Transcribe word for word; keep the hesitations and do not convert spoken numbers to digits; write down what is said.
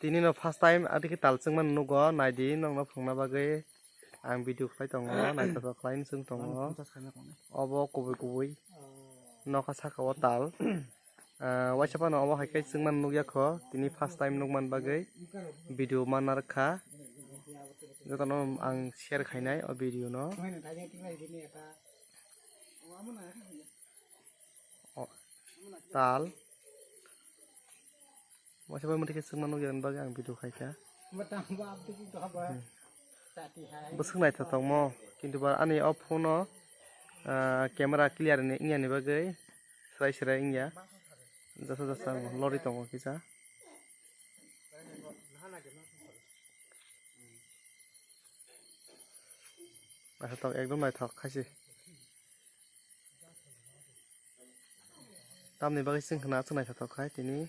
Tini no first time adikhe tal chwngmani nugo, naidi nokno phunukna bagwi ang video khlai tongo, naithotok khlai chwng tongo. Obo kubui kubui nokha saka o tal. Ah, waisa phano obo hai khe chwngmani nukya kho, tini first time nukmani bagwi video manna rwkha. Jotono ang share khainai o video no. O, tal. Waisa bai muti khe chwngma nukya bagwi ang video khaikha. Bwswk naithothokmo, kintu ba ani o phone o, ah, camera clear ni wngya ni bagwi swrai swrai wngya. Jasa jasa lori tongo kisa. Naithothok, ekdom naithok khaisi. Tamni bagwi chwng khna aswk naithothok khai tini.